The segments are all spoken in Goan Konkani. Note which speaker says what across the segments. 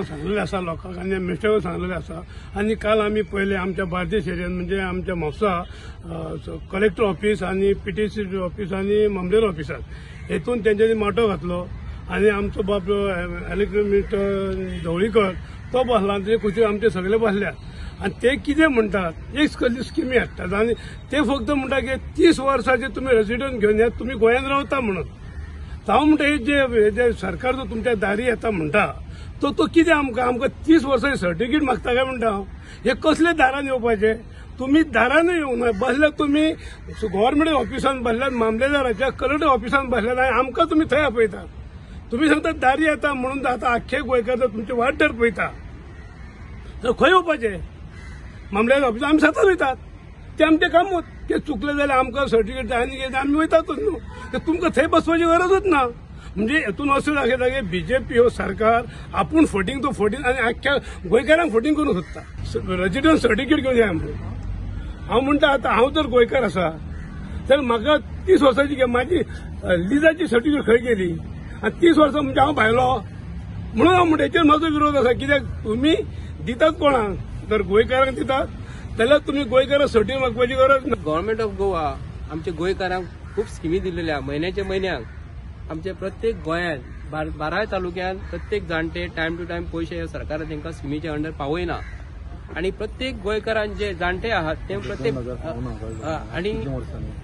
Speaker 1: हांव सांगलेलें आसा लोकांक आनी मिनिस्टराक सांगलेलें आसा. आनी काल आमी पयलें आमच्या बार्देश एरियान म्हणजे आमच्या म्हापसा कलेक्टर ऑफिस आनी पीटीसी ऑफिस आनी मामलेदार ऑफिसात हेतून तेंच्यांनी माटो घातलो आनी आमचो बाब इलेक्ट्रिक मिनिस्टर ढवळीकर तो बसला आनी तेजे कुशीक आमचे सगळे बसल्यात. आनी ते कितें म्हणटात, एक कसली स्किमी हाडटात आनी ते फक्त म्हणटा की 30 वर्साचे तुमी रेसिडंट घेवन येयात, तुमी गोंयांत रावता म्हणून. हांव म्हणटा हे जे सरकार जो तुमच्या दारी येता म्हणटा तो कितें आमकां आमकां 30 वर्सांची सर्टिफिकेट मागता काय म्हणटा हांव. हे कसले दारान येवपाचे? तुमी दारानूय येवना, बसल्यात तुमी गव्हर्मेंट ऑफिसान बसल्यात, मामलेदाराच्या कलेक्टर ऑफिसान बसल्यात आनी आमकां तुमी थंय आपयतात. तुमी सांगता दारी येता म्हणून आतां आख्खे गोंयकार जर तुमची वाट जर पळयता तर खंय येवपाचें? मामलेदार ऑफिसान आमी सतत वयतात, ते आमचें कामूच. ते चुकले जाल्यार आमकां सर्टिफिकेट जाय आनी कितें आमी वयतातूच न्हू, तर तुमकां थंय बसपाची गरजूच ना. म्हणजे हेतून अशें दाखयता की बीजेपी हो सरकार आपूण फटींग तो फटींग आनी आख्ख्या गोंयकारांक फटींग करूंक सोदता. रेजिडंट सर्टिफिकेट घेवन या म्हणून हांव म्हणटा आतां हांव जर गोंयकार आसा जाल्यार म्हाका 30 वर्सांची म्हाजी लिजाची सर्टिफिकेट खंय गेली? आनी 30 वर्सां म्हणजे हांव भायलो म्हणून हांव म्हणटा हेचेर म्हाजो विरोध आसा. कित्याक तुमी दितात कोणाक? जर गोंयकारांक दितात जाल्यार तुमी गोंयकारांक सर्टिफिकेट मागपाची गरज ना.
Speaker 2: गव्हर्मेंट ऑफ गोवा आमच्या गोंयकारांक खूब स्किमी दिल्लेल्या म्हयन्याच्या म्हयन्याक. आमचे प्रत्येक गोंयांत 12 तालुक्यांत प्रत्येक जाणटे टायम टू टायम पयशे सरकारान तांकां स्किमीच्या अंडर पावयना. आनी प्रत्येक गोंयकारान जे जाणटे आहात ते प्रत्येक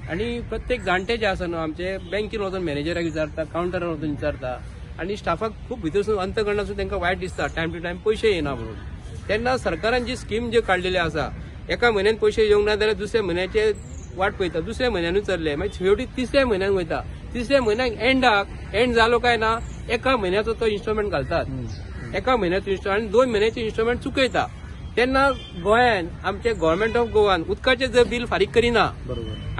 Speaker 2: आनी प्रत्येक जाणटे जे आसा न्हू आमचे बँकेन वचून मॅनेजराक विचारता, कावंटरार वचून विचारता आनी स्टाफाक खूब भितरसून अंतकरणासून तांकां वायट दिसता टायम टू टायम पयशे येना म्हणून. तेन्ना सरकारान जी स्कीम जी काडलेली आसा एका म्हयन्यान पयशे येवंक ना जाल्यार दुसऱ्या म्हयन्याचे वाट पळयता, दुसऱ्या म्हयन्यानूच चल्ले मागीर शेवटी तिसऱ्या म्हयन्यान वयता, तिसऱ्या म्हयन्याक एंडाक एंड जालो काय ना एका म्हयन्याचो तो इन्स्टॉलमेंट घालतात, एका म्हयन्याचो इन्स्टॉलमेंट आनी 2 म्हयन्याचे इन्स्टॉलमेंट चुकयता. तेन्ना गोंयान आमचे गव्हर्मेंट ऑफ गोवान उदकाचें जर बील फारीक करिना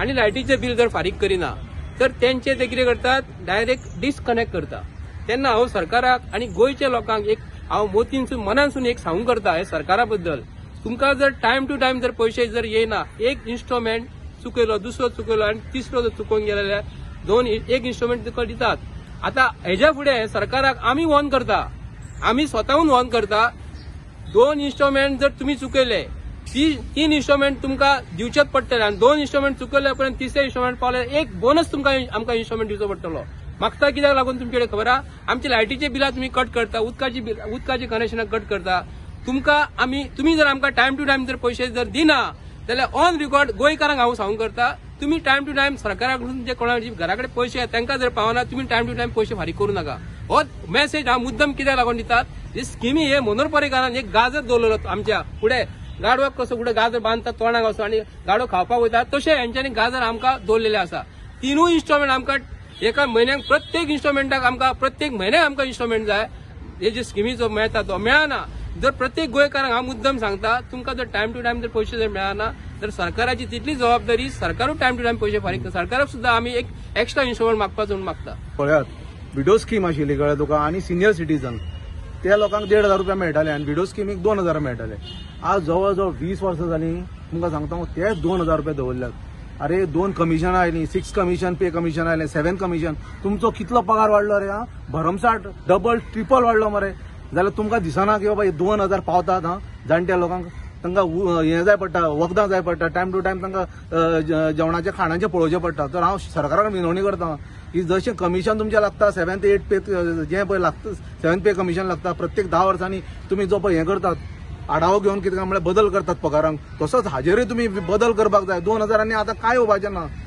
Speaker 2: आनी लायटीचें बील जर फारीक करिना तर तेंचे ते कितें करतात, डायरेक्ट डिस्कनेक्ट करता. तेन्ना हांव सरकाराक आनी गोंयच्या लोकांक एक हांव मोतीनसून मनानसून एक सांगूंक करता हे सरकारा बद्दल, तुमकां जर टायम टू टायम जर पयशे जर येयना, एक इन्स्टॉलमेंट चुकयलो, दुसरो चुकयलो आनी तिसरो जर चुकोवन गेले जाल्यार 2-1 इन्स्टॉलमेंट तुका दितात. आतां हेज्या फुडें सरकाराक आमी वॉर्न करता, आमी स्वताहून वॉर्न करता, 2 इन्स्टॉलमेंट जर तुमी चुकयले 3 इन्स्टॉलमेंट तुमकां दिवचेच पडटले आनी 2 इन्स्टॉलमेंट चुकयल्या उपरांत तिसरे इन्स्टॉलमेंट पावल्यार एक बोनस तुमकां आमकां इन्स्टॉलमेंट दिवचो पडटलो. मागता कित्याक लागून तुमचे कडेन खबर आहा, आमची लायटीची बिलां तुमी कट करता, उदकाची कनेक्शनां कट करता. तुमकां आमी तुमी जर आमकां टायम टू टायम जर पयशे जर दिना जाल्यार ऑन रिकॉर्ड गोंयकारांक हांव सांगूंक करता, तुमी टायम टू टायम सरकारा कडसून जे कोणा घरा कडेन पयशे तांकां जर पावना तुमी टायम टू टायम पयशे फारीक करूं नाका. हो मेसेज हांव मुद्दम कित्याक लागून दितात, ही स्किमी हे मनोहर पर्रीकारान एक गाजर दवरलेलो आमच्या फुडें, गाडवाक कसो फुडें गाजर बांदता तोंडाक असो आनी गाडो खावपाक वयता तशें हेंच्यांनी गाजर आमकां दवरलेलें आसा. 3 इन्स्टॉलमेंट आमकां एका म्हयन्याक प्रत्येक इन्स्टॉलमेंटाक आमकां प्रत्येक म्हयन्याक आमकां इन्स्टॉलमेंट जाय. हे जे स्किमीचो मेळटा तो मेळना. जर प्रत्येक गोंयकारांक हांव मुद्दम सांगता, तुमकां जर टायम टू टायम जर पयशे जर मेळना तर सरकाराची तितली जबाबदारी, सरकारूय टायम टू टायम पयशे फारीक, सरकाराक सुद्दां आमी एक एक्स्ट्रा इन्स्टॉलमेंट मागपाचो म्हणून मागता.
Speaker 3: पळयात विडो स्कीम आशिल्ली कळ्ळें तुका, आनी सिनियर सिटीजन त्या लोकांक 1,500 रुपया मेळटाले आनी विडो स्किमीक 2,000 मेळटाले. आज जवळ जवळ 20 वर्सां जालीं तुमकां सांगता तेच 2,000 रुपया दवरल्यात. अरे 2 कमिशनां आयलीं, 6 कमिशन पे कमिशन आयलें, 7 कमिशन, तुमचो कितलो पगार वाडलो रे? हा भरमसाठ डबल ट्रिपल वाडलो मरे. जाल्यार तुमकां दिसना की बाबा 2,000 पावतात? हा जाणट्या लोकांक तांकां हें जाय पडटा, वखदां जाय पडटा, टायम टू टायम तांकां जेवणाचें खाणाचें पळोवचें पडटा. तर हांव सरकाराक विनवणी करता की जशें कमिशन तुमचें लागता 7 ते 8 पे जें पळय लागता, 7 पे कमिशन लागता प्रत्येक 10 वर्सांनी तुमी जो पळय हें करतात आढावो घेवन कितें काय म्हळ्यार बदल करतात पगारांक, तसोच हाजेरूय तुमी बदल करपाक जाय. 2,000 आतां कांय येवपाचें ना.